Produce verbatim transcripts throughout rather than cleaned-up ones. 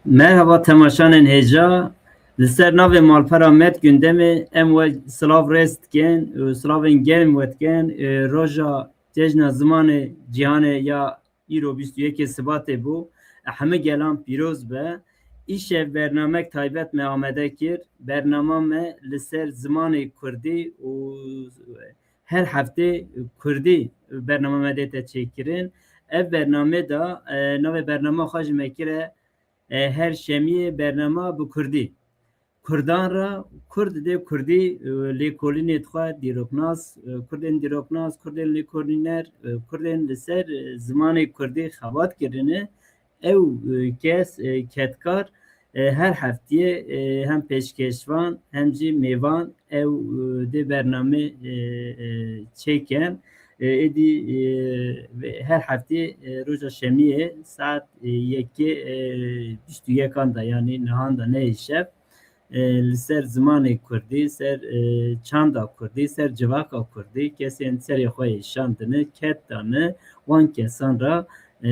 Merhaba temaşanên hêja. Li ser navê malpera Met Gündemê em we silav rêz dikin û silavên germ we dikin. Ê, roja Cejna Zimanê Cîhanê ya îro bîst û yekê Sibatê bû. Hemî gelan pîroz be. Îşev bernamek taybet me amade kir. Bernama me li ser zimanê kurdî û her heftê kurdî bernama me dête çêkirin. Ev bername de, e, navê bernama xwe ji me kire, e, her şemiyê bernama bi kurdî. Kurdan re, kurd dê kurdî, e, lêkolînê xwe, dîroknas, e, kurdên dîroknas, kurdên lêkolîner, e, kurdên li ser, e, zimanê kurdî xebat kirine. Ew, e, kes, e, kedkar, e, her heftiyê, e, hem pêşkêşvan hem jî mêvan ew, e, dê bername, e, e, çêkin. E, êdî, e, her heftiyê, e, roja şemiyê saet, e, yekê, e, bîst û yekan de, yanî nihan de ne îşev, e, li ser zimanê kurdî, ser, e, çanda kurdî, ser civaka kurdî, kesên serê xwe yê şandine, ked dane, wan kesan re, e,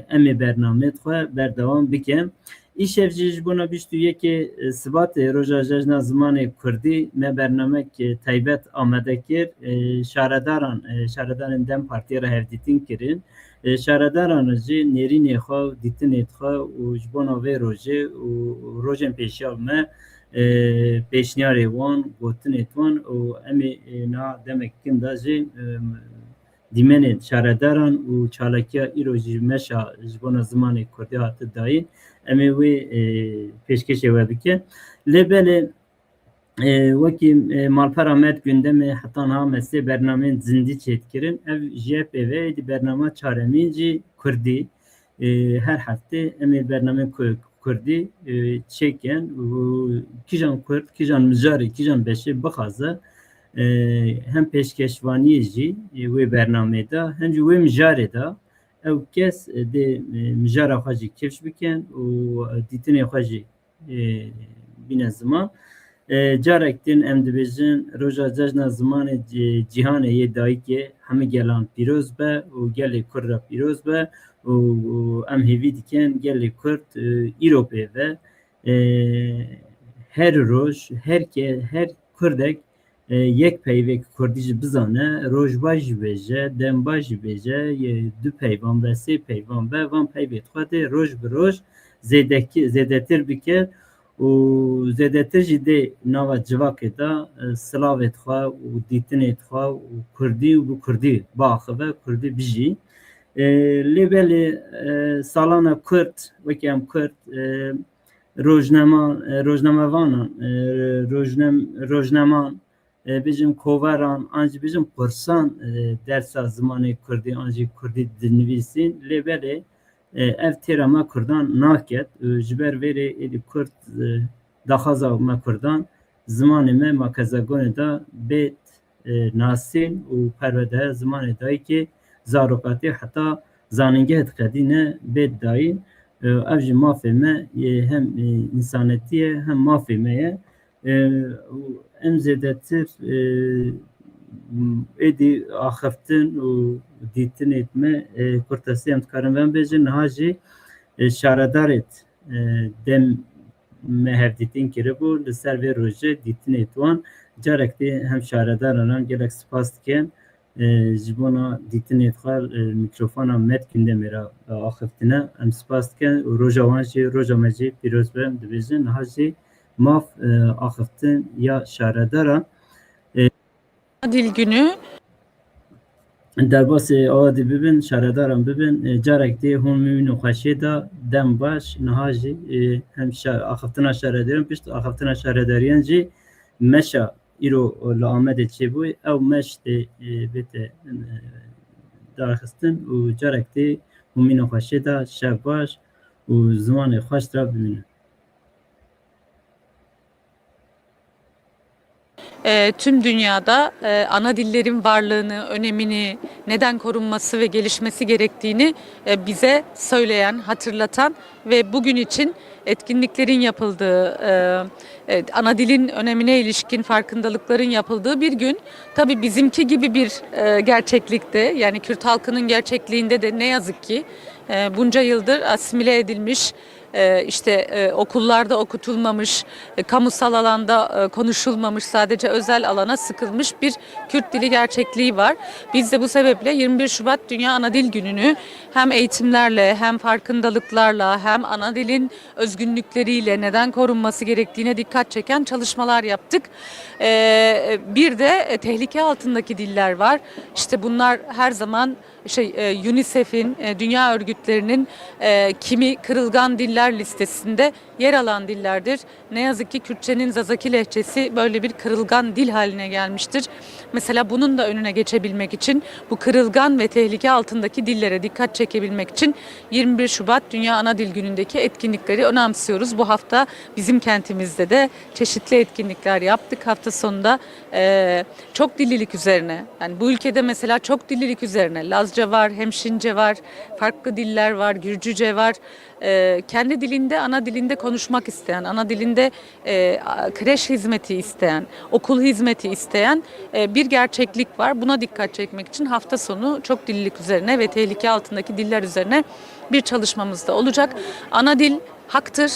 em ê bernamê xwe berdewam bikin. Îşev jî ji bona bîst û yekê Sibatê, roja Cejna Zimanê Kurdî, me bernamek, e, taybet amade kir. E, şaredaran, e, şaredarên DEM Partiyê re hevdîtin kirin. E, şaredaran jî nêrînê xwe û dîtinê xwe û ji bona vê rojê û rojên pêşiya me, e, pêşniyarê wan, gotinê wan û em ê, e, niha demek kin de jî, e, dîmenên şaredaran û çalakiya îro jî meşa ji bona zimanê kurdî hate dayîn, em ê wê, e, pêşkêşê we bikin. Lê belê, e, wekî, e, malpera Met Gündemê heta niha me sê bernameyên zindî çêdikirin. Ev jî ye pê ve, êdî bernama çaremîn jî kurdî. E, her heftê em ê bernameyên ku-, kurdî, e, çêkin û kîjan kurd, kîjan mijarê, kîjan beşê bixwaze, e, hem pêşkeşvaniyê jî, e, wê bernamê de, hem jî wê mijarê de ew kes, e, dê, e, mijara xwe jî kifş bikin û dîtinê xwe jî, e, bîne ziman. E, carek din em dibêjin, roja Cejna Zimanê Cî-, Cîhanê yê Dayikê hemî gelan pîroz be û gelê Kurd re pîroz be û, û em hêvî dikin gelê Kurd, e, îro pê ve, e, her roj, her ke-, her Kurdek, e, yek peyvek Kurdî jî bizane, roj baş jî bêje, dem baş jî bêje, e, du peyvan be, sê peyvan be, van peyvê xwe dê roj bi roj zêdekî-, zêdetir bike û zêdetir jî dê nava civakê de, e, silavê xwe û dîtinê xwe û Kurdî û bi Kurdî biaxive, Kurdî bijî. E, lê belê, e, salana Kurd, wekî em Kurd, e, rojnema-, e, rojnamevanan, e, rojnem-, rojneman, e, bijim koveran, an jî bijim qursan, e, dersa zimanê Kurdî, an jî Kurdî dinivîsîn. Lê belê, e, ev têra me Kurdan naket. E, ji ber vê rê êdî Kurd, e, daxwaza me Kurdan, zimanê me makezegonê de bêt, e, nasîn û perwedeya zimanê dayikê, zarokatê heta zanîngeh diqedîne bêt dayîn. E, ev jî mafê me yê hem, e, însanetî ye hem mafê me ye. E, û em zêdetir, e, êdî axiftin û dîtinê me, e, kurtasî em dikarin vem bêjin. Niha jî, e, şaredarê, e, dem me hevdîtin kiribû li ser vê rojê dîtinê wan. Carek dî hem şaredaran gelek spas dikin. E, ji bona dîtinê xwe, e, mîkrofona Met Gündemê re, e, axiftine. Em spas dikin û roja wan jî, roja me jî pîroz be, em dibêjin. Niha jî maf, e, axiftin ya şaredara. E, Dil Günü. Derbasê awa dî bibin, şaredaran bibin. E, carek dê hûn mîn û xweşê de dem baş, niha jî, e, hem şa-, axiftina şaredariyan, pişt axiftina şaredariyan jî meşa îro li Amedê çêbû, ew meş dê, e, bête, e, darxistin û carek dê hûn mîn û xweşê de şev baş û zimanê xweş de bimînin. E, tüm dünyada, e, ana dillerin varlığını, önemini, neden korunması ve gelişmesi gerektiğini, e, bize söyleyen, hatırlatan ve bugün için etkinliklerin yapıldığı, e, e, ana dilin önemine ilişkin farkındalıkların yapıldığı bir gün. Tabii bizimki gibi bir, e, gerçeklikte, yani Kürt halkının gerçekliğinde de ne yazık ki, e, bunca yıldır asimile edilmiş, e, işte e, okullarda okutulmamış, e, kamusal alanda e, konuşulmamış, sadece özel alana sıkılmış bir Kürt dili gerçekliği var. Biz de bu sebeple yirmi bir Şubat Dünya Ana Dil Günü'nü hem eğitimlerle, hem farkındalıklarla, hem ana dilin özgünlükleriyle neden korunması gerektiğine dikkat çeken çalışmalar yaptık. E, bir de e, tehlike altındaki diller var. İşte bunlar her zaman şey e, UNICEF'in, e, dünya örgütlerinin e, kimi kırılgan diller listesinde yer alan dillerdir. Ne yazık ki Kürtçenin Zazaki lehçesi böyle bir kırılgan dil haline gelmiştir. Mesela bunun da önüne geçebilmek için, bu kırılgan ve tehlike altındaki dillere dikkat çekebilmek için yirmi bir Şubat Dünya Ana Dil Günü'ndeki etkinlikleri önemsiyoruz. Bu hafta bizim kentimizde de çeşitli etkinlikler yaptık. Hafta sonunda e, çok dillilik üzerine, yani bu ülkede mesela çok dillilik üzerine Lazca var, Hemşince var, farklı diller var, Gürcüce var. E, kendi dilinde, ana dilinde konuşmak isteyen, ana dilinde e, kreş hizmeti isteyen, okul hizmeti isteyen e, bir gerçeklik var. Buna dikkat çekmek için hafta sonu çok dillilik üzerine ve tehlike altındaki diller üzerine bir çalışmamız da olacak. Ana dil haktır.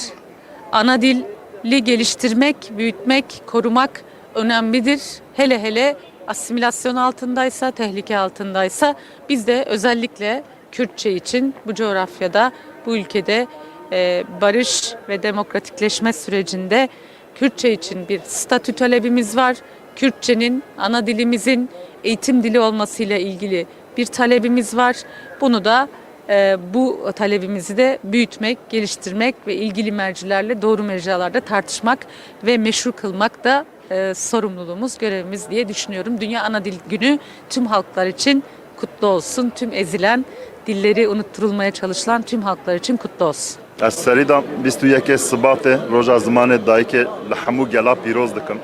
Ana dili geliştirmek, büyütmek, korumak önemlidir. Hele hele asimilasyon altındaysa, tehlike altındaysa biz de özellikle Kürtçe için bu coğrafyada, bu ülkede e, barış ve demokratikleşme sürecinde Kürtçe için bir statü talebimiz var. Kürtçenin ana dilimizin eğitim dili olmasıyla ilgili bir talebimiz var. Bunu da e, bu talebimizi de büyütmek, geliştirmek ve ilgili mercilerle doğru mecralarda tartışmak ve meşru kılmak da e, sorumluluğumuz, görevimiz diye düşünüyorum. Dünya Ana Dil Günü tüm halklar için kutlu olsun. Tüm ezilen, dilleri unutturulmaya çalışılan tüm halklar için kutlu olsun. Ez serî de bîst û yekê Sibatê, roja zimanê dayikê, li hemû gela pîroz dikim.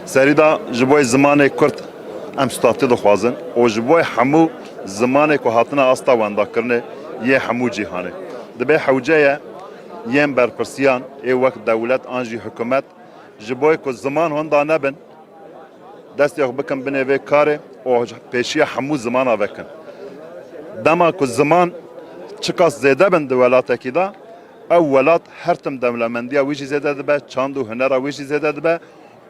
Serî de ji bo zimanê Kurd em statû dixwazin û ji bo hemû zimanê ku hatine asta wendakirinê yê hemû cîhanê. Dibê hewce ye yên berpirsiyan ê wek dewlet an jî hikûmet ji bo ku ziman hunda nebin, destê xwe bikin binê vê karê û pêşiya hemû zimana vekin. Dema ku ziman çiqas zêde bin di welatekî de, ew welat her tim dewlemendiya wî jî zêde dibe, çand û hunera wî jî zêde dibe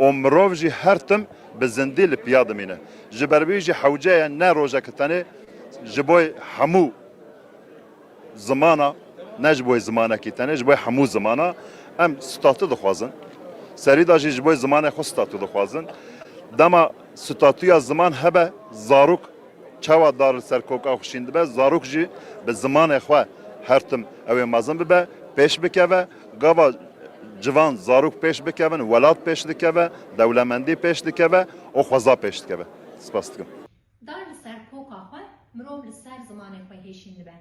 û mirov jî her tim bi zindî li piya dimîne. Ji ber vî jî hewce ye ne rojekî tenê ji bo hemû zimana, ne ji bo zimanekî tenê, ji bo hemû zimana em statû dixwazin. Serî de jî ji bo zimanê xwe statû dixwazin. Dema statûya ziman hebe, zarok çawa dar li ser koka xwe şîn dibe, zarok jî bi zimanê xwe her tim ew ê mezin bibe, pêş bikeve, gava civan zarok pêş bikevin, welat pêş dikeve, dewlemendî pêş dikeve û xweza pêş dikeve. Spas dikim. Dar li ser koka xwe mirov li ser zimanê xwe hêşîn dibe.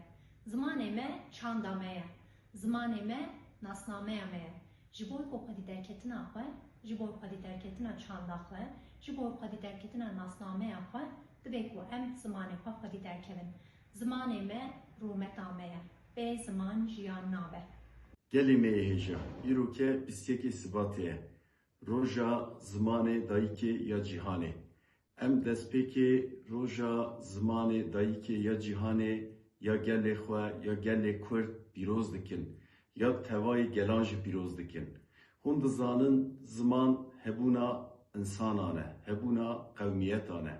Zimanê me çanda me ye. Zimanê me nasnameya me ye. Ji bo ku xwedî derketina xwe, ji bo xwedî derketina çanda xwe, ji bo xwedî derketina nasnameya xwe, divê ku em zimanê xwe xwedî derkevin. Zimanê me rûmeta me ye. Bê ziman jiyan nabe. Gelê me yê hêja, îroke bîst yekê Sibatê ye. Roja zimanê dayikê ya cîhanê. Em destpêkê Roja Zimanê Dayikê ya Cîhanê ya gelê xwe, ya gelê Kurd pîroz dikin, ya tevayê gelan jî pîroz dikin. Hûn dizanin ziman hebûna însanan e, hebûna qewmiyetan e.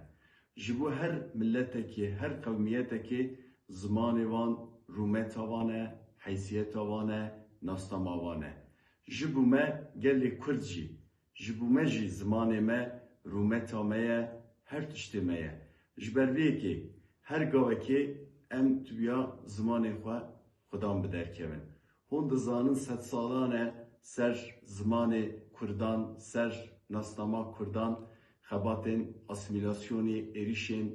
Ji bo her miletekê, her qewmiyetekê zimanê wan rûmeta wan e, heysiyeta wan e, nasnama wan e. Ji bo me gelê Kurd jî, ji bo me jî zimanê me rûmeta me ye, her tiştê me ye. Ji ber vê yekê her gavekê em tuya zimanê xwe xudan bi derkevin. Hûn dizanin sedsalan e ser zimanê Kurdan, ser nasnama Kurdan xebatên asîmîlasyonê, êrîşên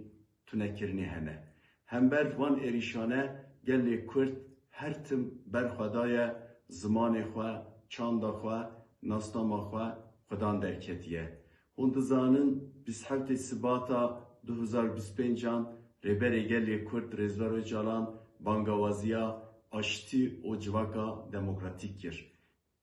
tunekirinê hene. Hember van êrîşane gelê Kurd her tim ber xwe daye zimanê xwe, çanda xwe, nasnama xwe xudan derketiye. Hûn dizanin bîst heftê Sibata du hezar bîst pênc an Rêberê Gelê Kurd Rêzber Ocalan bangawaziya aştî û civaka demokratîk kir.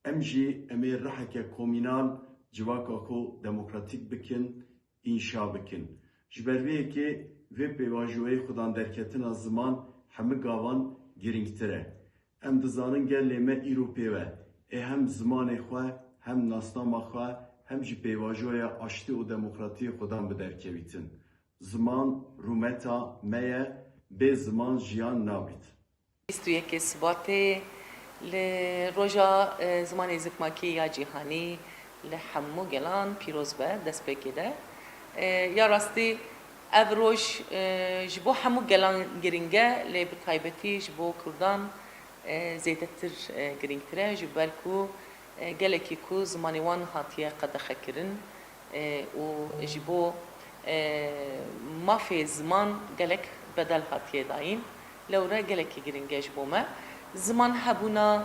Em jî em ê riheke komînal civaka xwe demokratîk bikin, înşa bikin. Ji ber vê yekê vê pêvajoyê xudan derketina ziman hemî gavan girîngtir e. Em dizanin gelê me îro pêve ê hem zimanê xwe, hem nasnama xwe, hem jî pêvajoya aştî û demokratiyê xwedan bi derkevîtin. Ziman rûmeta me ye, bê ziman jiyan nabît. Bîst û yekê Sibatê li roja, e, zimanê zikmakî ya cîhanî li hemû gelan pîroz be, destpêkê de. E, ya rastî ev roj, e, ji bo hemû gelan giring e, lê bi taybetî ji bo Kurdan, e, zêdetir, e, girîngtir e, ji ber ku, e, gelekî ku zimanê wan hatiye qedexekirin, e, û ji bo, e, mafê ziman gelek bedel hatiye dayîn. Lewre gelekî giring e ji bo me. Ziman hebûna,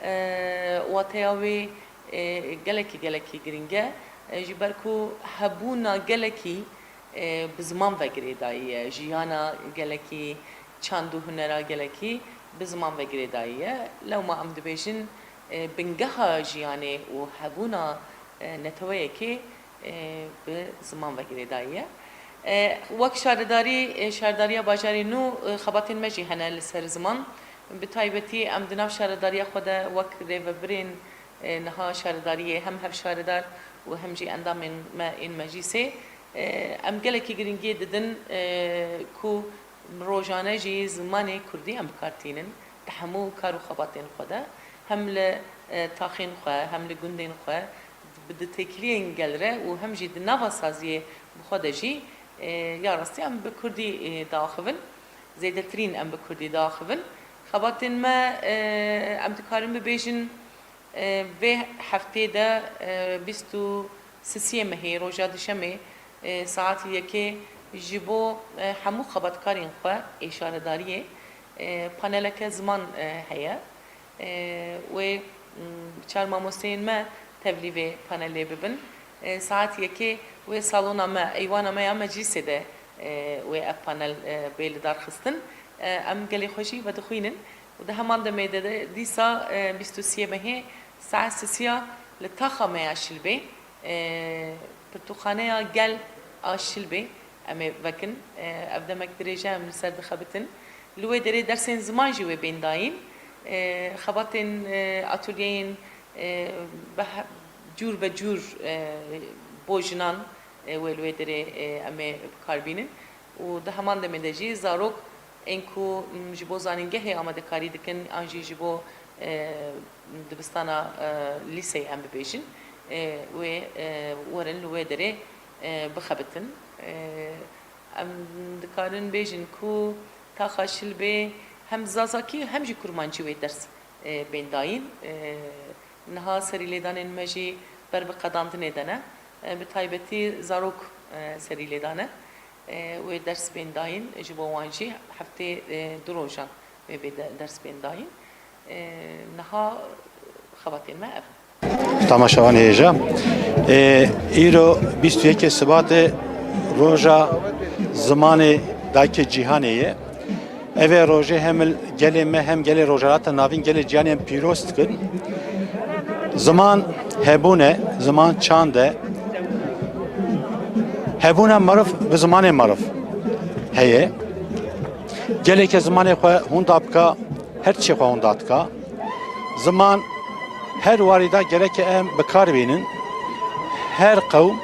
e, wateya wê, e, gelekî, gelekî giring e. E, ji ber ku hebûna gelekî, e, bi ziman ve girêdayî ye. Jiyana gelekî, çand û hunera gelekî bi ziman ve girêdayî ye. Lewma em dibêjin, e, bingeha jiyanê û hebûna, e, neteweyekê, e, bi ziman ve girêdayî ye. E, wek şaredarî, e, şaredariya bajarê nû, e, xebatên me jî hene li ser ziman. Bi taybetî em di nav şaredariya xwe de wek rêvebirên, e, niha şaredariyê hem hevşaredar û hem jî endamên me ên meclîsê, e, em gelekî giringiyê didin, e, ku rojane jî zimanê kurdî em bi kar tînin di hemû kar û xebatên xwe de, hem li, e, taxên xwe, hem li gundên xwe, bi di têkiliyên gel re û hem jî di nava saziyê bi xwe de jî, e, ya rastî em bi kurdî, e, diaxivin, zêdetirîn em bi kurdî diaxivin. Xebatên me, e, em dikarin bibêjin, e, vê heftê de, e, bîst û sisiyê mehê, roja dişemê, e, saet yekê ji bo, e, hemû xebatkarên xwe ê şaredariyê, e, paneleke ziman, e, heye. E, wê, m, çar mamosteyên me tevlî vê panelê bibin. E, saet yekê wê salona me, eywana me ya meclîsê de, e, wê ev panel, e, bê lidarxistin. E, em gelê xwe jî vedixwînin. Û di heman demê de, de dîsa, e, bîst û siyê mehê saet sisiya li taxa me ya Şilbê, e, pirtûkxaneya gel a Şilbê em ê vekin. E, ev demek dirêj e, em li ser dixebitin. Li wê derê dersên ziman jî wê bên dayîn. E, xebatên, e, atolyeyên, e, be he-, cûr be cûr, e, bo jinan, e, wê li wê derê, e, em ê bi kar bînin. Û di heman demê de jî zarok ên ku, m, ji bo zanîngehê amadekarî dikin, an jî ji bo, e, dibistana, e, lîseyê em bibêjin, e, wê, e, werin li wê derê, e, bixebitin. E, em dikarin bêjin ku taxa Şilbê hem zazakî hem jî kurmancî wê ders, e, bên dayîn. E, niha serîlêdanên me jî ber bi qedandinê de ne. E, bi taybetî zarok, e, serîlêdan e. E, wê ders bên dayîn, ji bo wan jî heftê, e, du rojan wê bê de-, ders bên dayîn. E, niha xebatên me ev in. Tamaşevanê hêja, e, îro bîst û yekê Sibatê roja zimanê dayikê cîhanê ye. Ev ê rojê hem li gelê me hem gelê Rojhilata Navîn, gelê cîhanê em pîroz dikin. Ziman hebûn e, ziman çand e. Hebûna meriv bi zimanê meriv heye. Geleke zimanê xwe hunda bika, her tişê xwe hunda dika. Ziman her warî de gereke em bi kar bînin. Her qewm,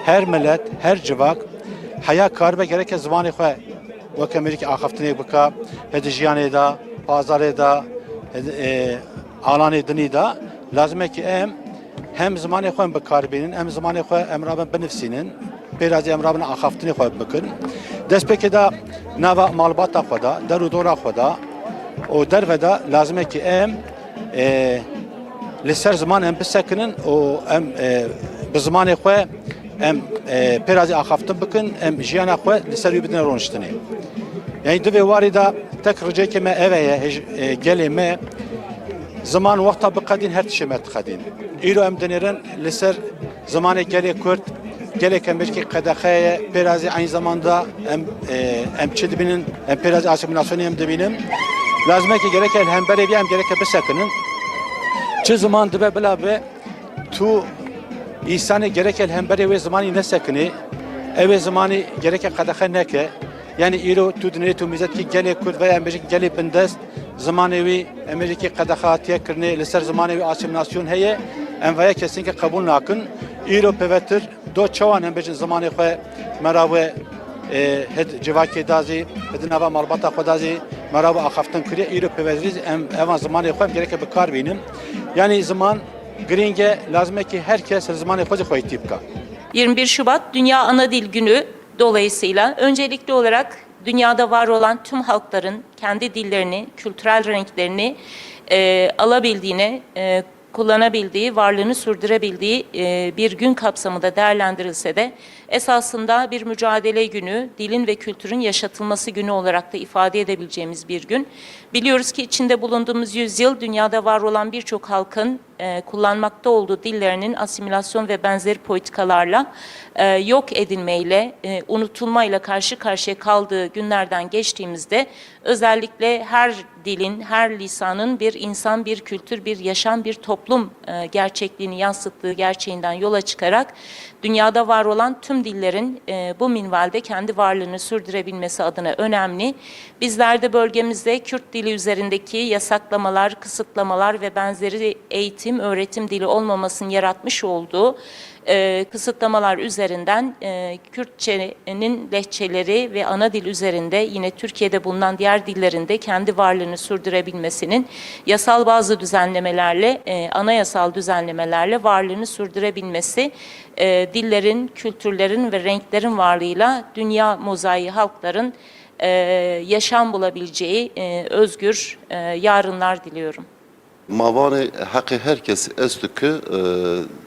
her milet, her civak heya karibe gereke zimanê xwe weke mirîkî axaftinê bika, hê di jiyanê de, pazarê de, hê di, e, alanê dinî de, lazim e ki em hem zimanê xwe em bi kar bînin, em zimanê xwe em rabin binivsînin, pê re zî em rabin axaftinê xwe bikin. Destpêkê de nava malbata xwe de, der û dora xwe de û derve de lazim e ki em, e, li ser ziman em bisekinin û em, e, bi zimanê xwe em, e, pê re zî axaftin bikin, em jiyana xwe li ser wî bidine roniştinê. Yanî di vê warî de tek ricekê me ev heye, hej-, e, gelê me, ziman wexta biqedîn her tiştê me dixedîn. Îro em dinêrin li ser zimanê gelê Kurd, geleke mirkî qedexe ye, pê re zî eyn zamanda em, e, em çi dibînin, em pê re zî asîmîlasyonê em dibînin. Lazim e ki gereke li hemberê vî em gereke bisekinin. Çi ziman dibe bila be, tu însanê gereke li hemberê wê zimanî nesekinê, ew ê zimanî gereke qedexe neke. Yanî îro tu dinêrî tu mîzet kî gelê Kurd veya em bêjin gelê bindest, Zimanê wî em bêjin kî qedexe hatiye kirinê, li ser zimanê wî asîmîlasyon heye, em vaya kesînkê qebûl nakin. Îro pêvetir do çawan em bêjin zimanê xwe me ra wê, e, hid civakê da zî, hid nava malbata xwe da zî me ra wê axaftin kiriye. Îro pêvetir em evan zimanê xwe em gereke bi kar bînin. Yanî ziman girîng e, lazim e kî her kes li zimanê xwe zî xweytî bike. Yirmi bir Şubat Dünya Ana Dil Günü dolayısıyla öncelikli olarak dünyada var olan tüm halkların kendi dillerini, kültürel renklerini, e, alabildiğine, e, kullanabildiği, varlığını sürdürebildiği, e, bir gün kapsamında değerlendirilse de esasında bir mücadele günü, dilin ve kültürün yaşatılması günü olarak da ifade edebileceğimiz bir gün. Biliyoruz ki içinde bulunduğumuz yüzyıl dünyada var olan birçok halkın, e, kullanmakta olduğu dillerinin asimilasyon ve benzeri politikalarla, e, yok edilmeyle, e, unutulmayla karşı karşıya kaldığı günlerden geçtiğimizde özellikle her dilin, her lisanın bir insan, bir kültür, bir yaşam, bir toplum, e, gerçekliğini yansıttığı gerçeğinden yola çıkarak dünyada var olan tüm dillerin, e, bu minvalde kendi varlığını sürdürebilmesi adına önemli. Bizler de bölgemizde Kürt dili üzerindeki yasaklamalar, kısıtlamalar ve benzeri eğitim, öğretim dili olmamasının yaratmış olduğu, e, kısıtlamalar üzerinden, e, Kürtçenin lehçeleri ve ana dil üzerinde yine Türkiye'de bulunan diğer dillerinde kendi varlığını sürdürebilmesinin yasal bazı düzenlemelerle, e, anayasal düzenlemelerle varlığını sürdürebilmesi, e, dillerin, kültürlerin ve renklerin varlığıyla dünya mozaiği halkların, e, yaşam bulabileceği, e, özgür, e, yarınlar diliyorum. Ma vanê heqê her kesî esto ke, e,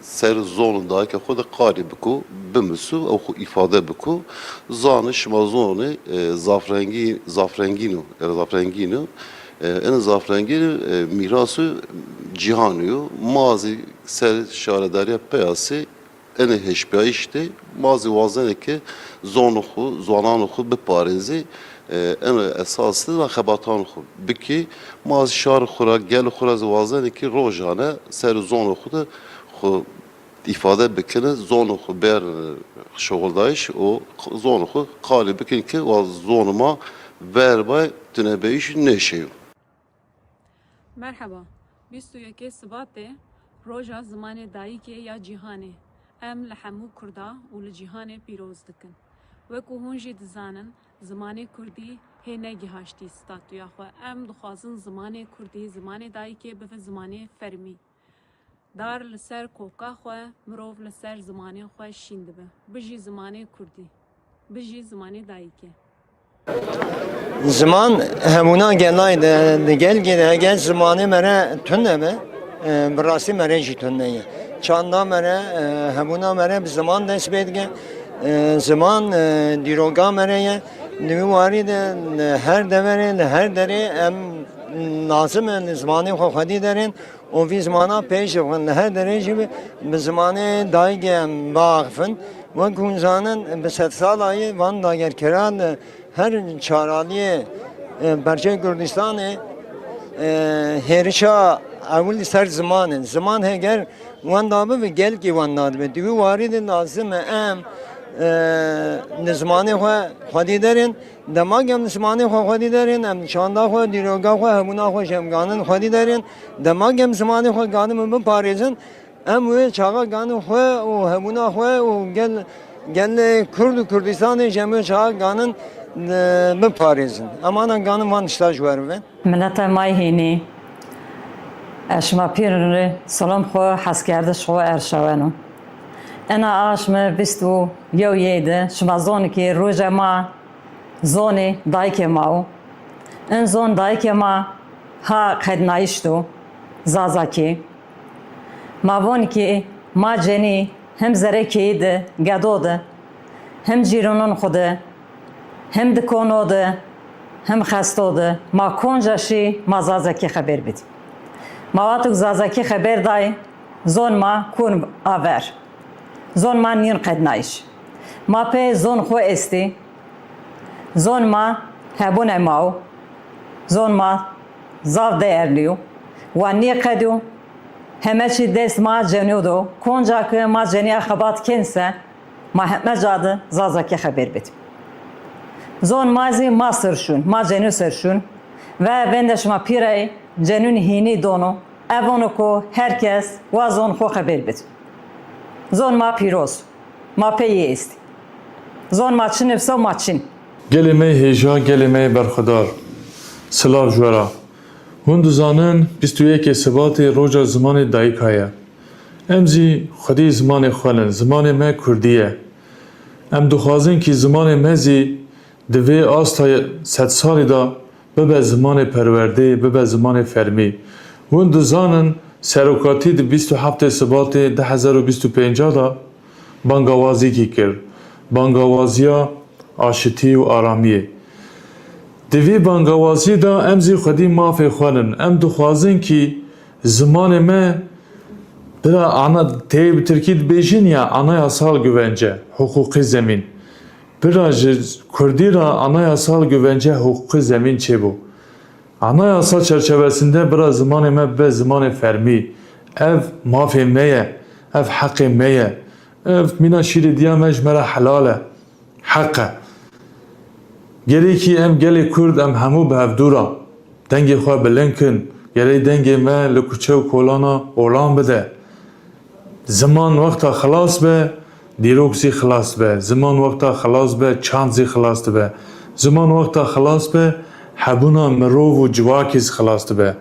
ser zon û dayikê xwe de qarî biko, bimiso, ew xwe îfade biko. Zanê şima zonê, e, zafrengî-, zafrengîn o, e, zafrengîn o. E, ene zafrengîn, e, mîraso cîhanê yo. Ma zî ser şaredariya peyasê ene hişpiyayîş tê, ma zî wazenê ke zonê xwe, ziwananê xwe biparêzê, e, ene esas tê de xebatan xwe bikê. Ma zî şarê xwe ra, gelê xwe ra zî wazenê ke rojane ser zonê xwe de xwe îfade bikine, zonê xwe ber şixuldayîş û zonê xwe qalî bikin ke wa zonê ma verba tunebeyîş neşeyo. Merheba. Bîst û yekê Sibatê Roja Zimanê Dayikê ya Cîhanê em li hemû Kurda û li cîhanê pîroz dikin. Wekû hûn jî dizanin, zimanê kurdî hê negihaştî statûya xwe. Em dixwazin zimanê kurdî, zimanê dayikê bibe zimanê fermî. Dar li ser koka xwe, mirov li ser zimanê xwe şîn dibe. Bijî zimanê kurdî. Bijî zimanê dayikê. Ziman hebûna gelayê de, di gelkê de, heger zimanê me re tune be, e, bi rastî me re jî tune ye. Çanda me re, e, hebûna me re bi ziman dest pê dike. E, ziman, e, dîroka me re ye. Di wî warî de, li her deverê, li her derê em lazim e li zimanê xwe xwedî derin. Û vî zimana pêş ve li her derê jî bi, bi zimanê dayikê em biaxifin. Wek hûn zanin, bi sedsalayî van dagirkeran li her çar aliyê, e, perçeyê Kurdistanê, e, hêrişa ewil li ser ziman e. Ziman heger wenda bibe, gelkî wenda dibe. Di wî warî de lazim e em, e, li zimanê xwe xwedî derin. Dema em zimanê xwe xwedî derin, em çanda xwe, dîroka xwe, hebûna xwe jî em ganin xwedî derin. Dema em zimanê xwe ganin biparêzin, em wê çaxa ganin xwe û hebûna xwe û gel, gelê Kurd û Kurdistanê jî em wê çaxa ganin, e, biparêzin. Em ana ganin van tişta ji we re bibin. Mileta ma yê hênî, ez şima pîr re selam xwe, hezkerdiş xwe erşaweno. Ena aşme bîst û yew yê de şima zonikê roja ma zonê dayikê ma û in zon dayikê ma ha qednayîş do, Zazakî. Ma vonikî ma cenî him zerekî de, gedo de, him cîronon xwe de, him di kono de, him xesto de, ma konca şî ma Zazakî xeber bidî. Ma watuk Zazakî xeber day, zon ma kun aver. Zon ma nîn qednayîş. Ma pê zon xwe estî. Zon ma hebûne ma û zon ma zaf değerli yo. Wa nî qedî yo. Heme çî dest ma cenî do. Konca ke ma cenîya xebat kense, ma heme ca de Zazakî xeber bidî. Zon ma zî ma ser şûn, ma cenî ser şûn. Ve vende şima pîrey cenûn hînî dono, ev ono ku her kes wa zon xwe qebêl bid. Zon ma pîroz, ma pê yê êstî. Zon ma çi nifso ma çin. Gelê me hêja, gelê me berxwedar. Silav ji we re. Hûn dizanin bîst û yekê Sibatê roja zimanê dayika ye. Em zî xwedî zimanê xwe nin, zimanê me kurdî ye. Em dixwazin kî zimanê me zî di vê asta sedsalî de bibe zimanê perwerdê, bibe zimanê fermî. Hûn dizanin serokatî di bîst û heftê Sibatê du hezar û bîst û pênc de bangawazîkî kir. Bangawaziya aşitî û aramiyê. Di vî bangawazî de em zî xwedî mafê xwe nin. Em dixwazin kî zimanê me bira ana tê bi tirkî dibêjin ya anayasal güvence, huquqî zemîn. Bira ji kurdî re anayasal güvence huquqî zemîn çêbû. Anayasa çerçevesinde bira zimanê me bibe zimanê fermî. Ev mafê me ye, ev heqê me ye. Ev mîna şîrê diya me ji me re helal e. Heq e. Gerekî em gelê Kurd em hemû bi hevdû re dengê xwe bilind kin. Gerek dengê me li kuçe û kolana olan bide. Ziman wexta xilas be, dîrok zî xilas dibe. Ziman wexta xilas be, çand zî xilas dibe. Ziman wexta xilas be, hebûna mirov û civakê zî xilas dibe.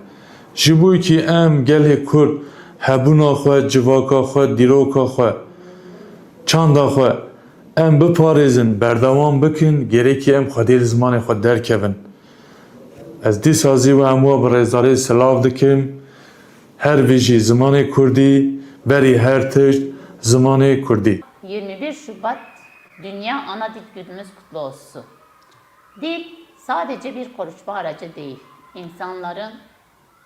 Ji bo kî em gelê Kurd hebûna xwe, civaka xwe, dîroka xwe, çanda xwe em biparêzin, berdewam bikin, gerekî em xwedî li zimanê xwe derkevin. Ez dîsa zî we hemû bi rêzdarî silav dikim. Her bijî zimanê kurdî, berî her tişt zimanê kurdî. Yirmi bir Şubat Dünya Ana Dil Günümüz kutlu olsun. Dil sadece bir konuşma aracı değil, insanların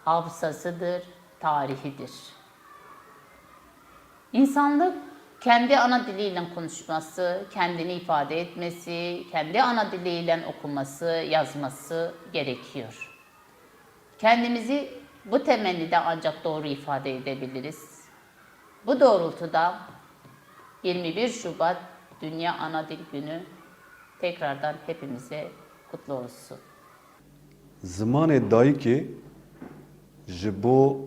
hafızasıdır, tarihidir. İnsanlık kendi ana diliyle konuşması, kendini ifade etmesi, kendi ana diliyle okuması, yazması gerekiyor. Kendimizi bu temennide ancak doğru ifade edebiliriz. Bu doğrultuda yirmi bir Şubat Dünya Ana Dil Günü tekrardan hepimize kutlu olsun. Zimanê dayikê ji bo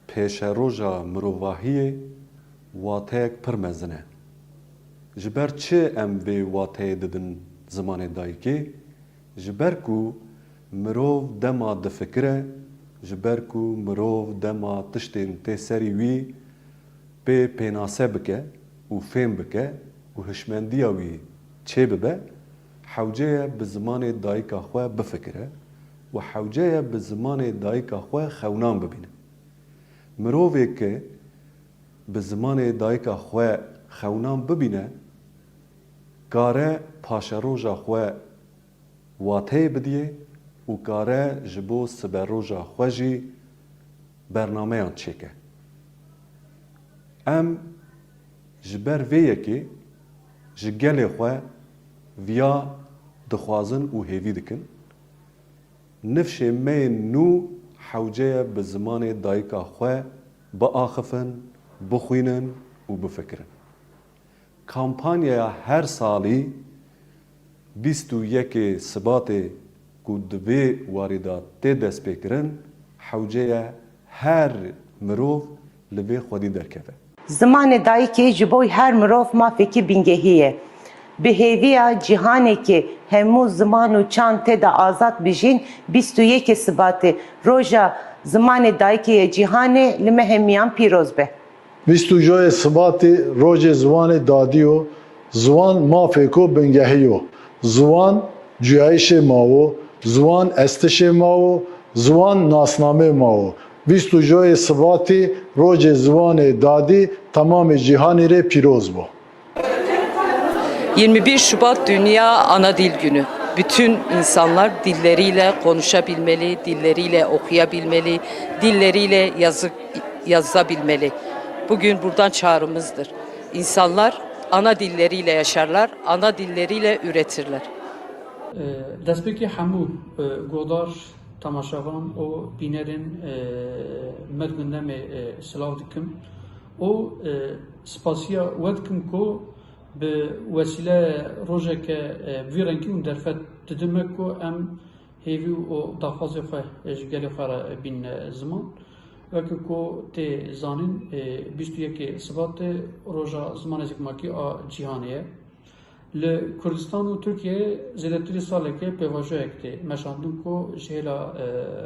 pêşeroja mirovahiyê wateyek pir mezin e. Ji ber çi em vê wateyê didin zimanê dayikê? Ji ber ku mirov dema difikire, ji ber ku mirov dema tiştên tê serî wî pê pênase bike û fêm bike û hişmendiya wî çêbibe, hewce ye bi zimanê dayika xwe bifikire û hewce ye bi zimanê dayika xwe xewnan bibîne. Mirovê ke bi zimanê dayika xwe xewnan bibîne, kare paşeroja xwe wateyê bidiyê û kare ji bo siberoja xwe jî bernameyan çêke. Em ji ber vê yekê ji gelê xwe viya dixwazin û hêvî dikin. Nifşê me yên nû hewce ye bi zimanê dayika xwe biaxifin, bixwînin û bifikirin. Kampanyaya her salî bîst û yekê Sibatê ku di vê warî de tê destpêkirin, hewce ye her mirov li vê xwedî derkeve. Zimanê dayikê ji bo her mirov mafekî bingehî ye. Bi hêviya cîhanekê hemû ziman û çand tê de azad bijîn, bîst û yekê Sibatê, Roja Zimanê Dayikê ya Cîhanê li me hemiyan pîroz be. Bîst û coyê Sibatê Rojê Ziwanê Dadî yo. Ziwan mafêko bingehî yo. Ziwan cuyayîşê ma wo. Ziwan estişê ma wo. Ziwan nasnamê ma wo. Bîst û coyê Sibatê Rojê Ziwanê Dadî temamê cîhanî rê pîroz bo. Yirmi bir Şubat Dünya Ana Dil Günü. Bütün insanlar dilleriyle konuşabilmeli, dilleriyle okuyabilmeli, dilleriyle yazı, yazabilmeli. Bugün buradan çağrımızdır. İnsanlar ana dilleriyle yaşarlar, ana dilleriyle üretirler. Destpêkê hemû guhdar, temaşevan û bînerên me di gundemê silav dikim û spasiya we dikim ku bi wesîle rojeke bi vî rengî hûn derfet didin me ku em hêvî û daxwazê xwe ji gelê xwe re bînine ziman. Weke ku tê zanîn, bîst û yekê Sibatê roja zimanê zikmakî a cîhanê ye. Li Kurdistan û Tirkiyeyê zêdetirî saleke pêvajoyek tê meşandin ku ji hêla, e,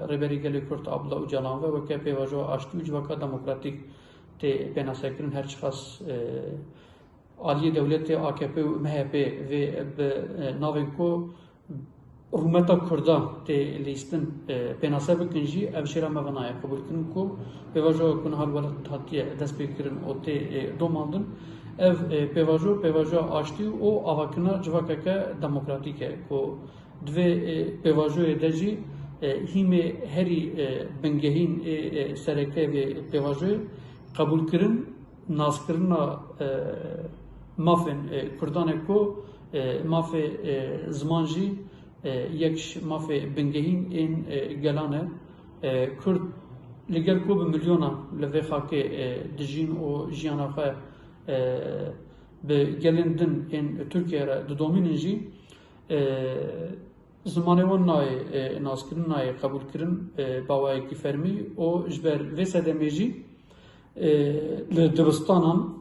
Rêberê Gelê Kurd Abdullah Ocalan ve weke pêvajoya aştî û civaka demokratîk tê pênasekirin, her çiqas, e, aliyê dewletê A K P û M H P vê bi, e, navên ku rûmeta Kurda tê lîstin, e, pênase bikin jî, ev jê re me ve nayê qebûlkirin ku pêvajoya ku niha li welat hatiye destpêkirin û tê, e, domandin. Ev, e, pêvajo, pêvajoya aştî û avakirina civakeke demokratîk e ku di vê, e, pêvajoyê de jî, e, hîmê herî, e, bingehîn ê, e, sereke vê pêvajoyê qebûlkirin, naskirina, e, mafên, e, Kurdan e ku, e, mafê, e, ziman jî, e, yek ji mafê bingehîn ên, e, gelan e. E, Kurd li gel ku bi milyonan li vê xakê, e, dijîn û jiyana xwe, e, bi gelên din ên Tirkiye re didomînin jî, e, zimanê wan nayê, e, naskirin, nayê qebûlkirin, e, bi awayekî fermî û ji ber vê sedemê jî, e, li dibistanan,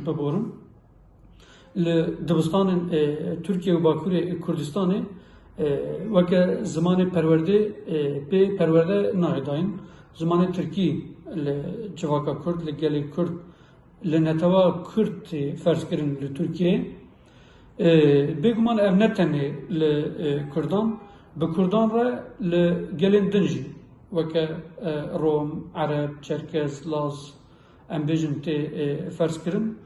biborin, li dibistanên, e, Tirkiye û Bakurê Kurdistanê, e, weke zimanê perwerdê, e, pê perwerde nayê dayîn. Zimanê Tirkî li civaka Kurd, li gelê Kurd, li netewa Kurd tê ferzkirin li Tirkiyeyê. E, bêguman ev ne tenê li, e, Kurdan, bi Kurdan re li gelên din jî, weke, e, Rom, Ereb, Çerkez, Laz, em bêjin tê, e, ferzkirin.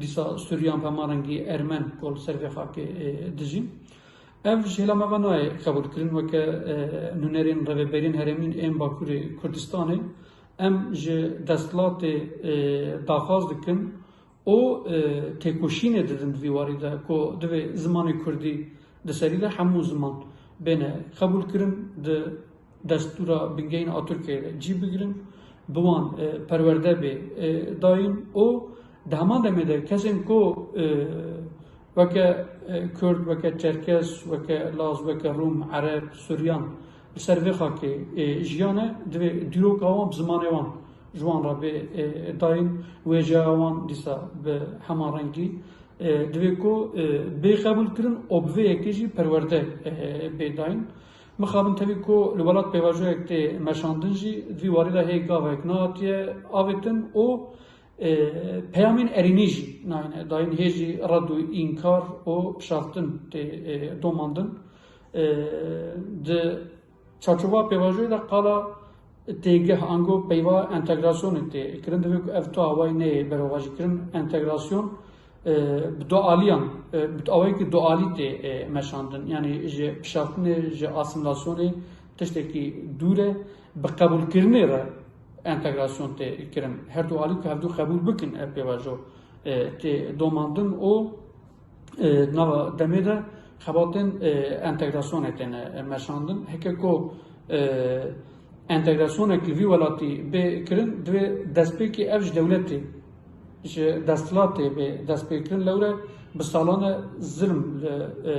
Dîsa Suryan, bi heman rengî Ermen ku li ser vê xakê, e, dijîn. Ev ji hêla me ve nayê qebûlkirin weke, e, nûnerên rêveberiyên herêmîn ên Bakurê Kurdistanê. Em ji desthilatê, e, daxwaz dikin û, e, têkoşînê didin di vî warî de ku divê zimanê kurdî di serî de hemû ziman bêne qebûlkirin, di destûra bingehîn a Tirkiyeyê de cî bigirin, bi wan, e, perwerde bê, e, dayîn û di heman demê de kesên ku, e, weke, e, Kurd, weke Çerkes, weke Laz, weke Rûm, Ereb, Suryan li ser vê xakê, e, jiyane, divê dîroka wan bi zimanê wan ji wan re bê, e, dayîn, wêjeya wan dîsa bi heman rengî, e, divê ku, e, bê qebûlkirin û bi vê yekê jî perwerde, e, bê dayîn. Mixabin tevî ku li welat pêvajoyek tê meşandin jî, di vî warî de hê gavek nehatiye avêtin û, e, peyamên erênî jî nayêne dayîn, hê jî red û înkar û pişaftin tê, e, domandin. E, di çarçova pêvajoyê de qala têgeh ango peyva entegrasyonê tê kirin. Divê ku ev tu awayî neyê berovajîkirin. Entegrasyon, e, bi dualiyan, e, bi awayekî dualî tê, e, meşandin. Yanî ji pişaftinê, ji asîmîlasyonê tiştekî dûr e. Bi qebûlkirinê re entegrasyon tê kirin. Her du alî ku hevdu qebûl bikin ev pêvajo, e, tê domandin û, e, nava demê de xebatên, e, entegrasyonê têne, e, meşandin. Heke ku, e, entegrasyonek li vî welatî bê kirin, divê destpêkê ev ji dewletê, ji desthilatê bê destpêkirin. Lewre bi salan e zilm li, e,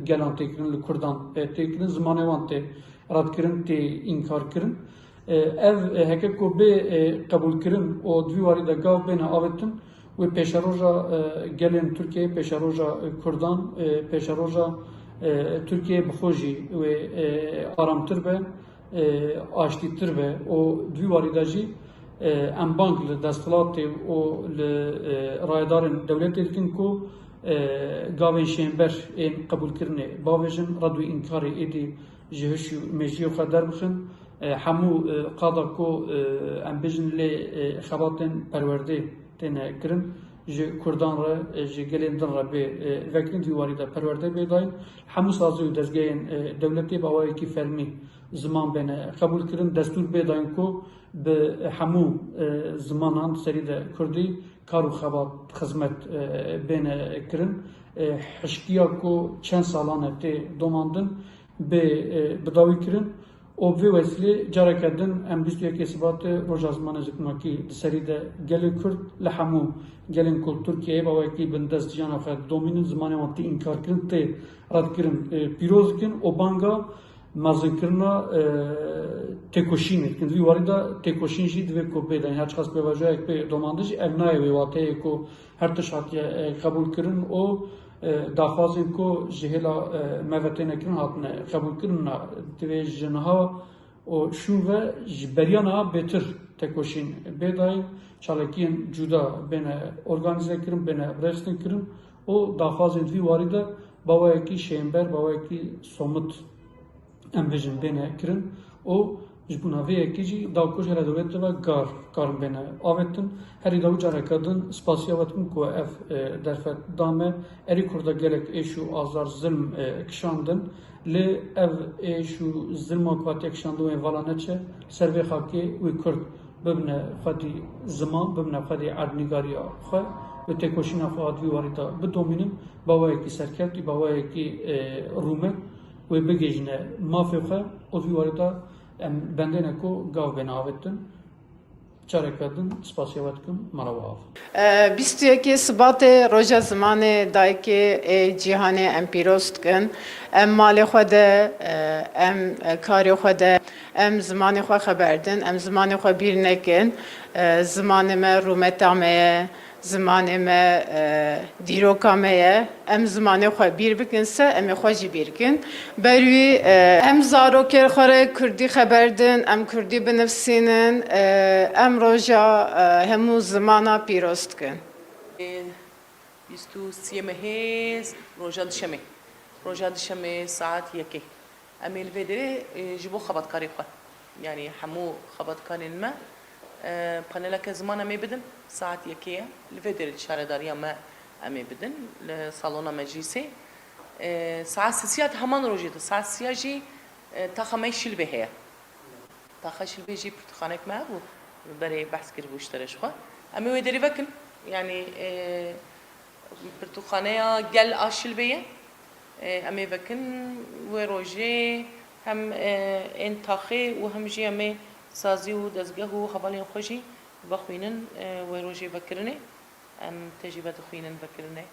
gelan tê kirin, li Kurdan, e, tê kirin, zimanê wan tê redkirin, tê înkarkirin. E, ev, e, heke ku bê, e, qebûlkirin û di vî warî de gav bêne avêtin, wê pêşeroja, e, gelên Tirkiyeyê, pêşeroja, e, Kurdan, e, pêşeroja, e, Tirkiyeyê bi xwe jî wê, e, aramtir be, e, aştîtir be û di vî warî de jî, e, em bang li desthilatê û li, e, rayedarên dewletê dikin ku, e, gavên şênber ên qebûlkirinê bavêjin, red û înkarê êdî ji hiş û mejiyê xwe derbixin. E, hemû, e, qada ku, e, em bêjin lê, e, xebatên perwerdê têne kirin, ji Kurdan re, e, ji gelên din re bê, e, vekirin, vî warî de perwerde bê dayîn. Hemû sazî û dezgehên, e, dewletê bi awayekî fermî ziman bêne qebûl kirin, destûr bê dayîn ku bi hemû, e, zimanan serî de kurdî kar û xebat, xizmet, e, bêne kirin. E, hişkiya ku çend salan e tê domandin bê, e, bidawî kirin û bi vê wesîlê careke din em bîst û yekê Sibatê Roja Zimanê Zikmakî di serî de gelê Kurd li hemû gelên ku li Tirkiyeyê bi awayekî bindest jiyana xwe didomînin, zimanê wan tê înkarkirin, tê redkirin, e, pîroz dikin û banga Mezinkirina, e, têkoşînê dikin. Di vî warî de têkoşîn jî divê ku bê de, her çiqas pêvajoyek pê domandin jî, ev nayê wê wateyê ku her tişt hatiye, e, qebûlkirin û, e, daxwazên ku ji hêla, e, me ve têne kirin hatine qebûlkirin, na divê ji niha û şûn ve ji beriya niha bêtir têkoşîn bê dayîn, çalakiyên cuda bêne organîze kirin, bêne birêxistin kirin û daxwazên di vî warî de baweyekî şênber, baweyekî somit, em bêjin, bêne kirin û ji bona vê yekê jî da ku ji here dewletê ve gar karin bêne avêtin. Herî dawî careke din spasiya we dikim ku ev, e, derfet da me. Erê Kurda gelek êş û azar, zilm, e, kişandin. Lê ev êş û zilma ku hatiye kişandin wê vala neçe ser vê xakê, wê Kurd bibine xwedî ziman, bibine xwedî erdnîgariya xwe, wê têkoşîna xwe di vî warî de bidomînin, baweyekî serkevtî, baweyekî, e, rûmet wê bigihîjine mafê xwe û di vî warî de em bendê ne ku gav bêne avêtin. Careke din spasiya we dikim, mala we av. E, bîst û yekê Sibatê roja zimanê dayikê ê cîhanê em pîroz dikin. Em malê xwe de, e, em, e, karê xwe de, em zimanê xwe xeber din, em zimanê xwe bîr nekin. E, zimanê me rûmeta me ye, zimanê me, e, dîroka me ye. Em zimanê xwe bîr bikin se, em ê xwe jî bîr kin. Ber wî, e, em zarokên xwe re kurdî xeber din, em kurdî binivsînin, e, em roja, e, hemû zimana pîroz dikin. Ê, bîst û sê mehê, roja dişemê. Roja dişemê saet yekê. Em ê li vê derê, e, ji bo xebatkarê xwe, yanî hemû xebatkarên me, e, paneleke ziman em ê bidin. Saet yekê ye. Li vê derê li şaredariya me em ê bidin, li salona meclîsê. E, saet sisiya di heman rojê de, saet sisiya jî, e, taxa me Şilbê heye. Taxa Şilbê jî pirtûkxanek me hebû, berê behs kiribû ji te re ji xwe. Em ê wê derê vekin, yanî, e, pirtûkxaneya gel a Şilbê ye. E, em ê vekin wê rojê hem, e, ên taxê û hem jî em ê sazî û dezgeh û hevalên xwe jî vexwînin, e, wê rojê vekirinê. Em tê jî vedixwînin vekirinê.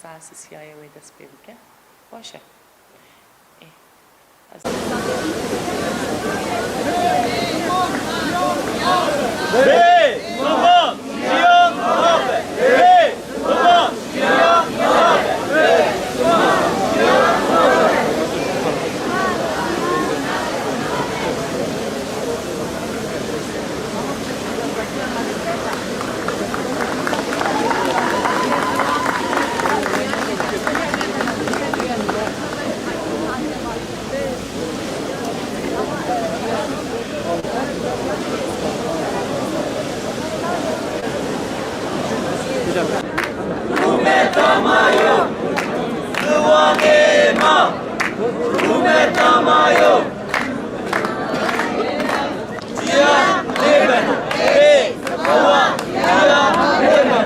Saet sisiya ye wê dest pê bike. Baş e. Ê. Bê ziman jiyan nabe. Bê ziman jiyan nabe. Rûmeta ma yo, ziwanê ma, rûmeta ma yo. Jiyan nêbeno. Ê, ewa, jiyan nêbeno.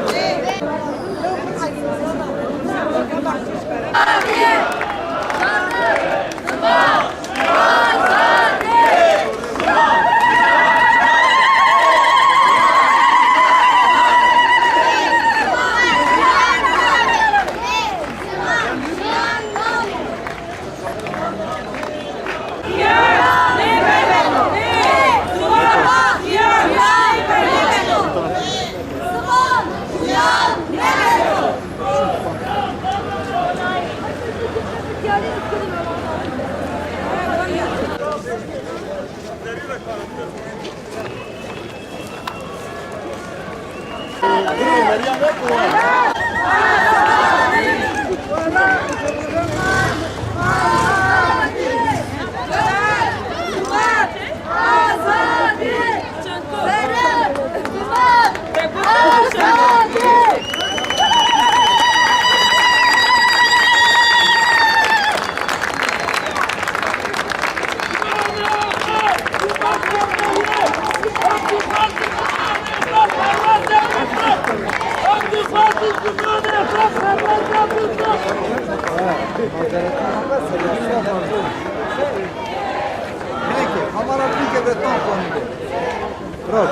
Peki, hemara pîke ve tam konî. Bravo.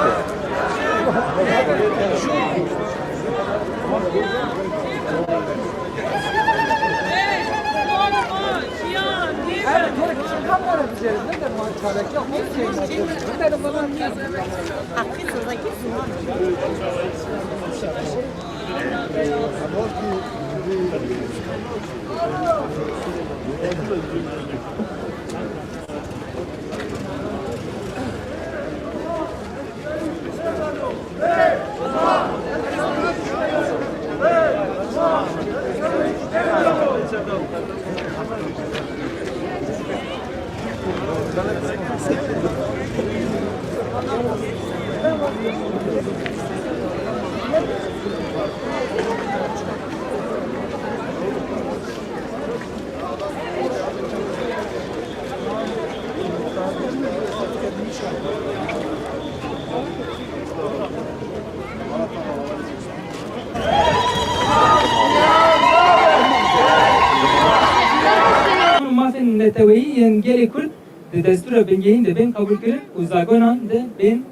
Mafên neteweyî yên gelê Kurd di destûra bingehîn de bên qebûlkirin û zagonan de bên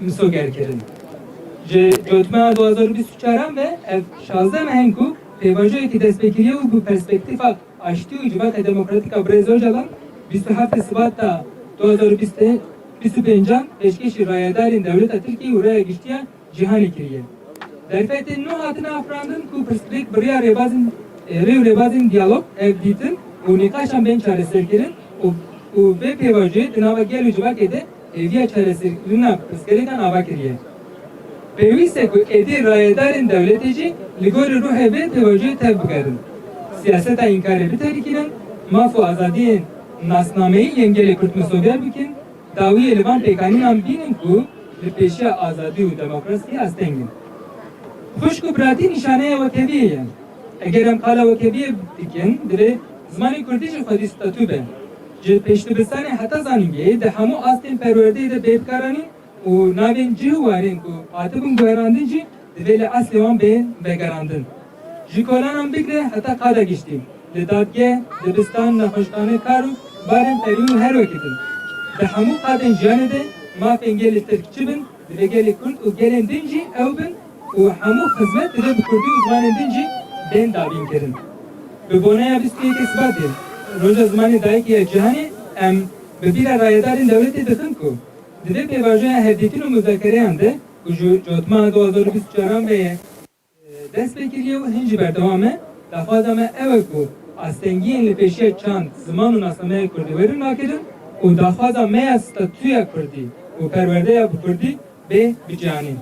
misogerkirin. Ji cotmeya du hazar û bîst û çaran ve ev şazdeh meh in ku pêvajoyekî destpêkiriye û bi perspektîfa aştî û civaka demokratîk a Birêz Ocalan bîst û heftê Sibata du hazar û bîst, bîst û pêncan pêşkêşî rayedarên dewleta Tirkiyê û raya giştî ya cîhanê kiriye. Derfetên nû hatine afirandin ku pirsgirêk bi riya rêbazên, e, rê û rêbazên diyalog, hevdîtin û nîqaşan bên çareserkirin û, û vê pêvajoyê di nava gel û civakê de hêviya çareserkirina pirsgirêkan ava kiriye. Pêwîst e ku êdî rayedarên dewletê jî li gorî ruhê vê pêvajoyê tev bigerin. Siyaseta înkarê biterikînin, maf û azadiyên nasnameyî yên gelê Kurd misoger bikin, dawiyê li van pêkanînan bînin ku li pêşiya azadî û demokrasiyê asteng in. Xwişk û biratî nîşaneya wekheviyê ye. Eger em qala wekheviyê dikin, divê zimanê kurdî jî xwedî statû be. Ji pêşdibistanê heta zanîngehê di hemû astên perwerdeyê de bê bikaranîn û navên cih û warên ku hatibûn guherandin jî divê li eslê wan bên vegerandin. Ji kolanan bigre heta qada giştî, li dadgeh, dibistan, nexweşxane, kar û barên fermî û her wekî din. Di hemû qadên jiyanê de mafên gelê Tirk çi bin, divê gelê Kurd û gelên din jî ew bin û hemû xizmet divê bi Kurdî û zimanên din jî bên dabînkirin. Bi boneya bîst û yekê Sibatê, Roja Zimanê Dayikê ya Cîhanê, em bi bîra rayedarên dewletê dixin ku di vê pêvajoya hevdîtin û muzakereyan de ku ji cotmeha du hazar û bîst û çaran ve ye, e, dest pê kiriye û hin jî berdewam e, daxwaza me ew e ku astengiyên li pêşiya çand, ziman û nasnameya kurdî werin rakirin û daxwaza me ya statûya kurdî û perwerdeya bi kurdî bê bi cîhanê.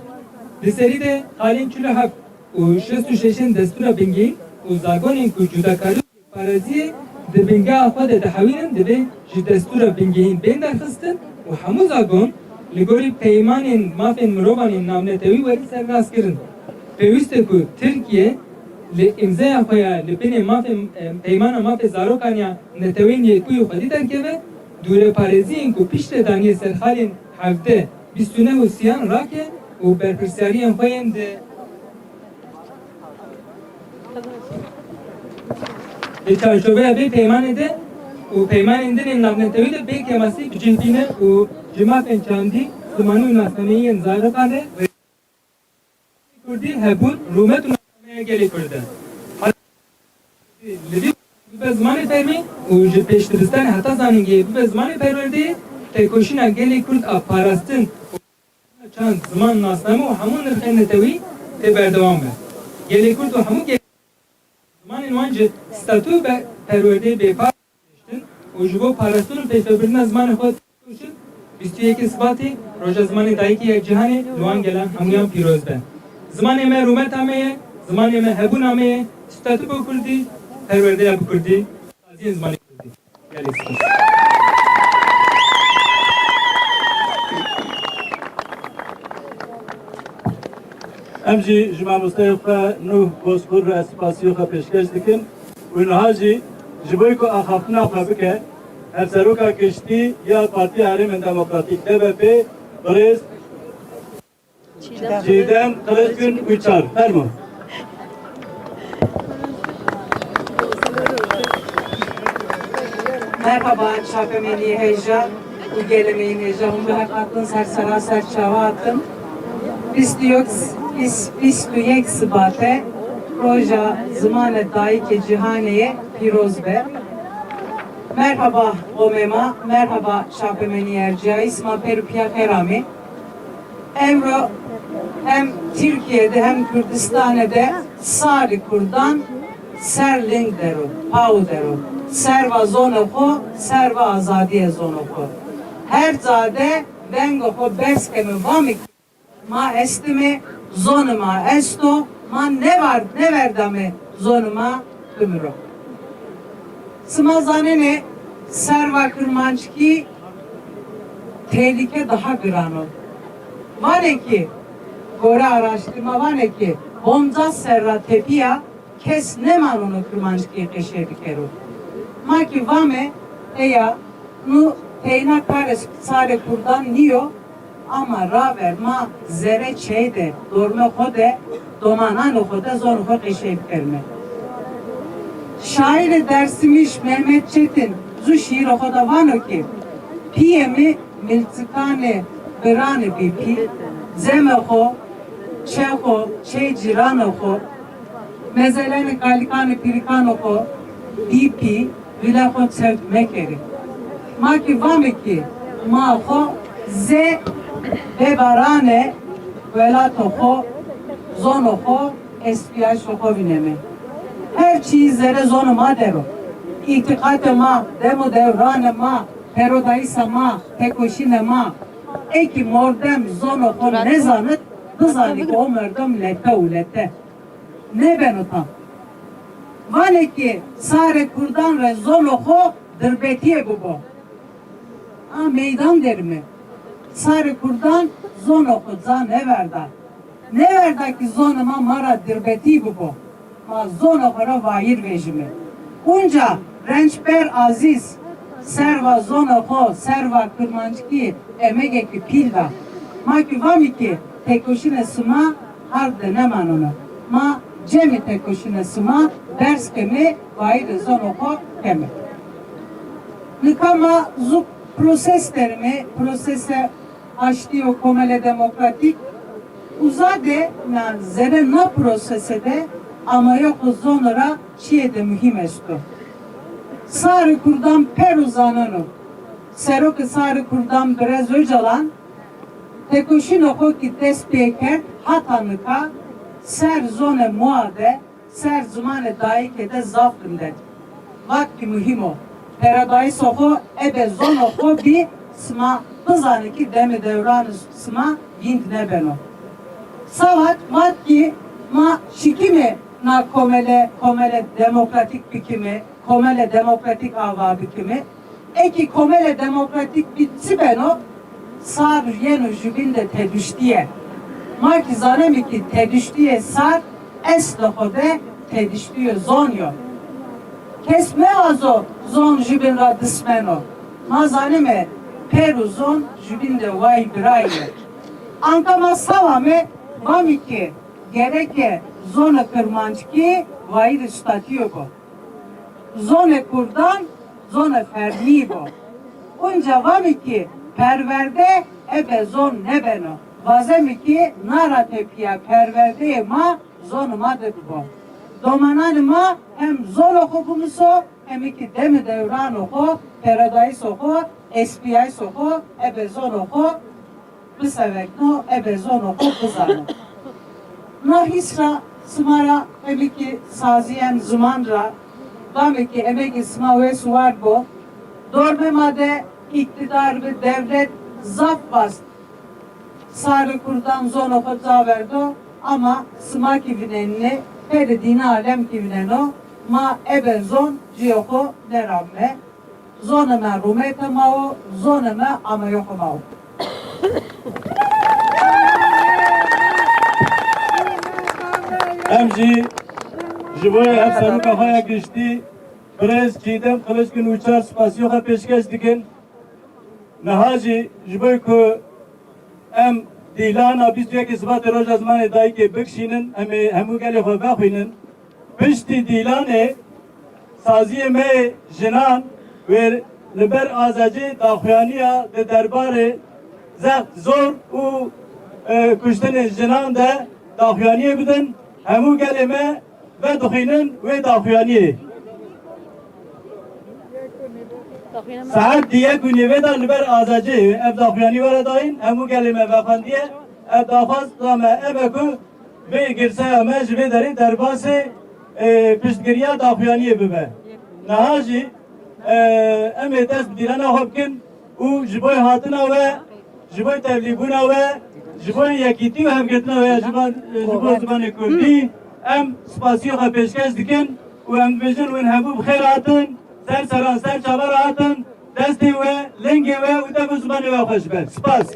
Di serî de qalên çil û heft û şêst û şeşên destûra bingehîn û zagonên ku cudakarî û yekparêziyê di bingeha xwe de dihewînin, divê ji destûra bingehîn bên derxistin û hemû zagon li gorî peymanên mafên mirovan ên navnetewî werin serrastkirin. Pêwîst e ku Tirkiye li îmzeya xwe ya li binê mafên, e, Peymana Mafê Zarokan ya Neteweyên Yekbûyî xwedî derkeve, dûreparêziyên ku piştre daniye ser xalên hevdeh, bîst û neh û sîyan rake û berpirsyariyên xwe yên di, di çarçoveya vê peymanê de û peymanên din ên navnetewî de bê kêmasî bi cih bîne û ji mafên çandî, zimanî û nasnameyî yên zarokan re Kurdî hebûn rûmet û nasnameya gelê Kurd e. Li vî bibe zimanê fermî û ji pêşdibistanê heta zanîngehê bibe zimanê perwerdeyê, têkoşîna gelê Kurd a parastin û çand, ziman, nasname û hemû nirxên netewî tê berdewam be. Gelê Kurd û hemû gelê zimanên wan ji statû be-, perwerdeyê bêpar û ji bo parastin û pêşvebirina zimanê xwe têkoşin, bîst û yekê Sibatê, Roja Zimanê Dayikê ya Cîhanê, li wan gelan hemûyan pîroz be. Zimanê me rûmeta me ye, zimanê me hebûna me ye, statû bo kurdî, perwerdeya bi kurdî, saziyên zimanê kurdî. Gelek spas. Em jî ji mamosteyê xwe Nuh Bozkurt re spasiya xwe pêşkeş dikin û niha jî ji bo ku axaftina xwe bike, Hevseroka Giştî ya Partiya Herêmên Demokratîk, D B P, birêz Çiğdem Kılıçgün Uçar. Fermo. Merhaba, çapemênî hêja û gelê me yên hêja, hûn bi hev hatin ser sera ser çava hatin. Bîst û yek, bîst, bîst û yek Sibate, roja zimanê dayikê cîhanê ye, pîroz be. Merhaba qomê me, merhaba çapemenî erciyayî, sima pêr û piya xêr amê. Ewro hem Tirkiye de hem Kurdistane de sarê kurdan ser ling dero, paw dero. Serva zonê xo, serva azadiyê zonê xo. Her ca de vengê xo berz keme, vame ki ma estime, zonê ma esto, ma nevar-, neverdame zonê ma bimiro. Sima zanene serva kirmanckî tehlîke daha giran o. Vane ki, gore araştırma vane ki, poncas serra tepiya kes nemanono kirmanckî qeşe bikero. Ma ki vame, eya, nu teyna karê sarê kurdan niyo, ama raver ma zere çey de, dorme xo de, domananê xo de zonê xo qeşe bikerime. Şairê Dersimîş Mehmet Çetin zu şiîrê xo de vano ki, piyê mi milçikanê biranê bî pî, cemê xo, çê xo, çey cîranê xo, mezelenê kalikanê pîrikanê xo bî pî, vile xo çewt mekerî. Ma ki vame ki, ma xo zê vebaranê welatê xo, zonê xo, espiyayîşê xo vîneme. Her çî zere zonê ma dero. Îtîqatê ma, dem û dewranê ma, perodayîsa ma, tekoşînê ma. Ê ki mordem zonê xo nezanit, bizanî ki o mordem lete û lete. Nebeno tam. Vane ki sarê kurdan re zonê xo dirbetîye bibo. A meydan derime. Sarê kurdan zonê xo ca neverda. Neverda ki zonê ma ma ra dirbetî bibo. Ma zonê xo ra wayîr vejime. Unca Rençber Azîz serva zonê xo, serva kirmanckî emegekî pîl da. Ma ki vamî ki tekoşînê sima hard de nemanono. Ma cemê tekoşînê sima berz keme, wayîrê zonê xo keme. Nika ma zû proses derime, prosese aştî û komele demokratîk. Uza de na zere na prosese de amaya xo zonê ra çiyê de muhîm esto. Sarê kurdan pero zaneno. Serokê sarê kurdan birêz Ocalan tekoşînê xo ki dest pê kerd hata nika ser zonê moa de, ser zimanê dayikê de zaf vindet. Vat ki muhîm o. Peradayîsê xo ebe zonê xo bî, sima bizanî ki demê dewranê sima vînd nebeno. Savat vat ki ma şikîme na komele, komele demokratîk bikîme, komele demokratîk ava bikîme. Eki komele demokratîk bî çi beno, sar yeno jubîn de teduştîye. Ma ki zaneme ki teduştîye sar eslê xo de teduştîye zon yo. Kes mevazo zon jubîn ra dismeno. Ma zaneme pêr û zon jubîn de way birayî ye. Anka ma sawame vamî ki gereke zonê kirmanckî wayîrê statîyo bo. Zonê kurdan zonê fermî bo. Unca vamî ki perwerde ebe zon nebeno. Vazemî ki nara tepîya perwerdeyê ma zonê ma de bibo. Domananê ma hem zonê xo bimiso, hem ki demê dewranê xo, peradayîsê xo, espiyayîsê xo ebe zonê xo bisevekno, ebe zonê xo bizano. Na hîs ra sima ra emekî saziyên ziman ra, vamekî emegê sima wês û war bo. Dormê ma de îktidar bi dewlet zaf vast sarê kurdan zonê xo caverdo, ama sima kî vinenîne, pêrê dîna alem kî vineno, ma ebe zon ciyê xo neramime. Zonê me rûmete ma wo, zonê me ameyoxê ma wo. Em jî ji bo ev seroka xwe ya giştî, birêz Çîdem Kiliçkin û çar spasiyo xwe pêşkeş dikin. Niha jî ji bo ku em dîlana bîst û yekê Sibatê Roja Zimanê Dayikê bikişînin, em ê hemû gelê xwe vexwînin. Piştî dîlanê saziyê me yê jinan wê li ber azecê daxuyaniya di derbarê zext, zor û, e, kuştinên jinan de daxuyaniyê bidin. Hemû gelê me vedixwînin wê daxuyaniyê. Saet di yek û nîvê de li ber azacê ev daxuyanî were dayîn, hemû gelê me vexwendiye. Ev daxwaza me ev e ku vê girseya me ji vê derê derbasê, e, piştgiriya daxuyaniyê bibe. Niha jî, e, em ê dest bi dîlena xwe bikin û ji bo hatina we, ji bo tevlîbûna we, ji bo yekîtî û hevgirtina we ya ji bo, ji bo zimanê kurdî, em spasiya xwe pêşkeş dikin û em dibêjin win hemû bi xêr hatin, ser seran ser çavan hatin, destê we, lingê we û dev û zimanê we xweş be. Spas.